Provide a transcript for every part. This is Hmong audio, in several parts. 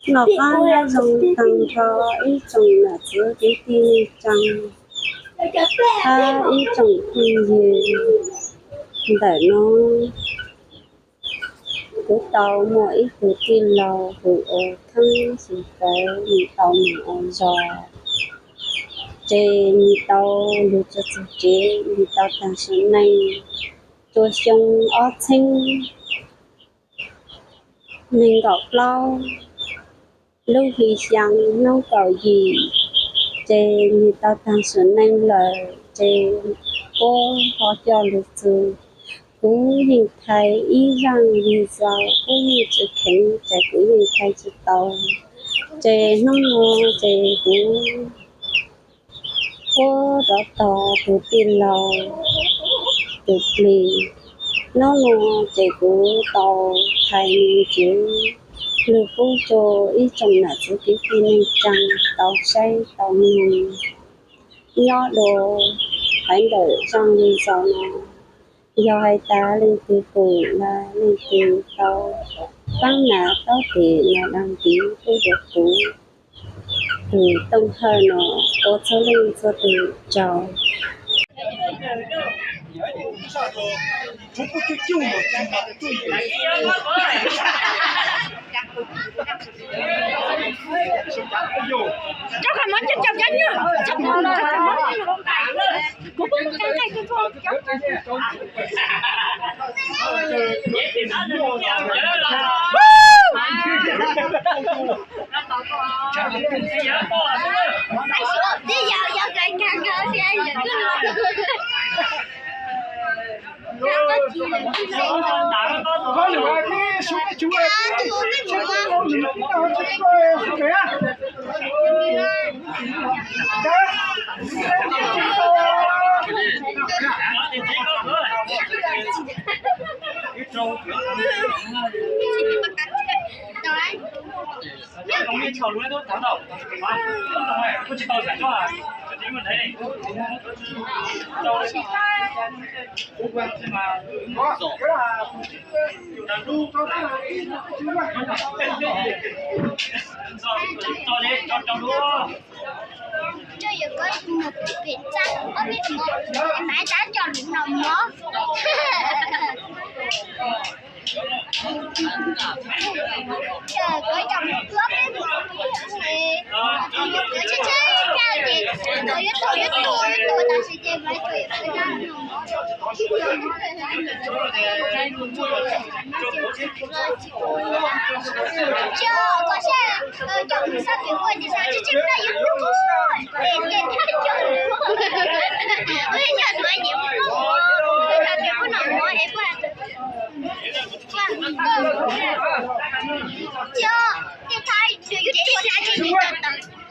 Noj qab nyob zoo tag nrho ib tsoom nam txiv kwv tij neej tsaa hab ib tsoom phooj ywg. Ntawm no kuv tau muaj ib tug tij laug hu ua Theeb Xyooj Fawv, nws tau mus ua zog, ces nws tau lug txug tsev, nws tau taag sim neej rua xyoo ob txheeb neeg nkaum plaub, lub hli xyaa hnub kaum yim, ces nws tau taag sim neej lawm, ces puab ho coj lug txug. Kuv yeej thaij ib zaaj video, kuv yeej tsi kheev ces kuv yeej thaij tsi tau. Ces hnub no ces kuv puab rov tog tug tij laug tug plig. Hnub no ces kuv tau thaij nws tsev lug pub rua ib tsoom nam txiv kwv tij neej tsaa tau saib tau noog. Nyob dua haiv ntawm zaaj video no, yog hais tas leej twg pum los leej twg tau paab nas paab tes los dag tiv pub rua kuv tug tooj hawj no ua txhua leej txhua tug tsaug.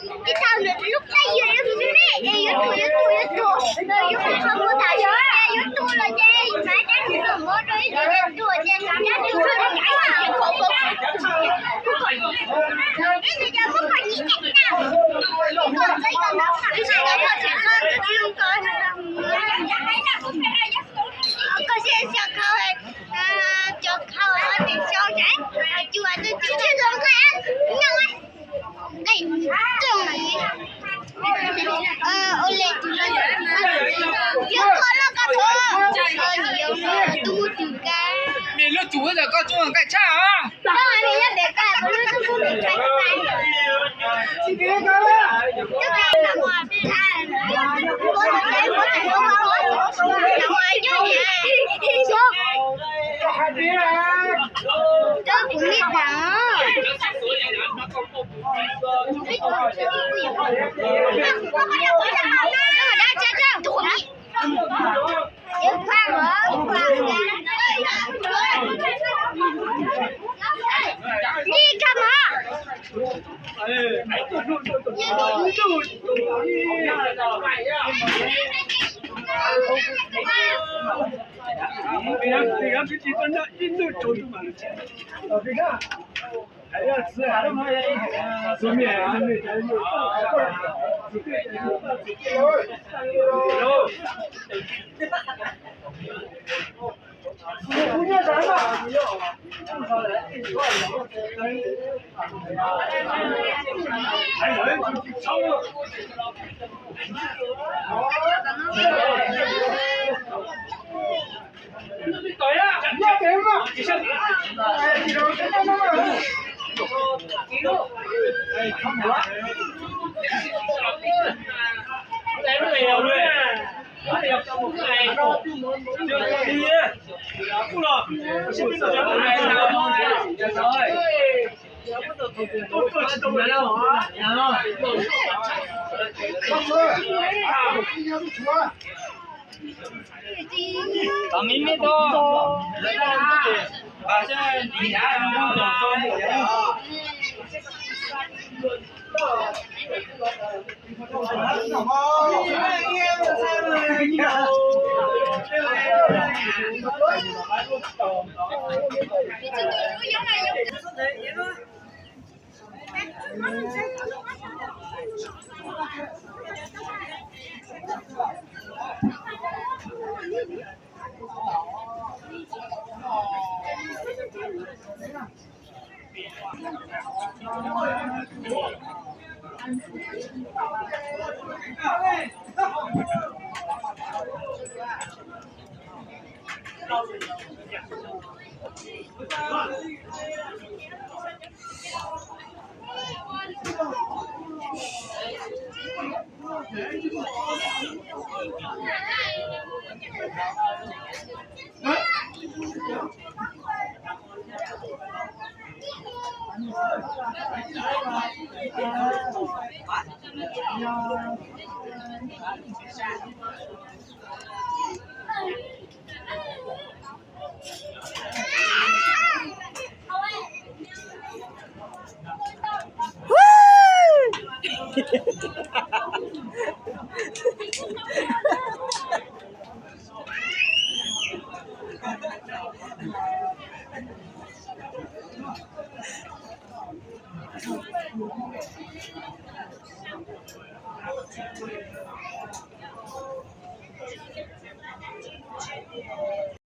Ib thaum nws lub plab yuav lub me es yuav tuag yuav tuag yuav tuag, yuav qhov muag tham yuav tuag los ces mas dab tsi los mov rau ib tug tuag ces dab tsi los ib tug cov muab qhov nyuam cem tau kom txawj kom ntau qhov qhov tseem ko koj siab xyov khau cov khau tes xyov tseem cua tus tsis tshwj zoo nqaij nqaij nqaij ua le tus los yuav koj los koj tub mus tus ka. Nws lub tug lawm koj tub nqaij tshaj.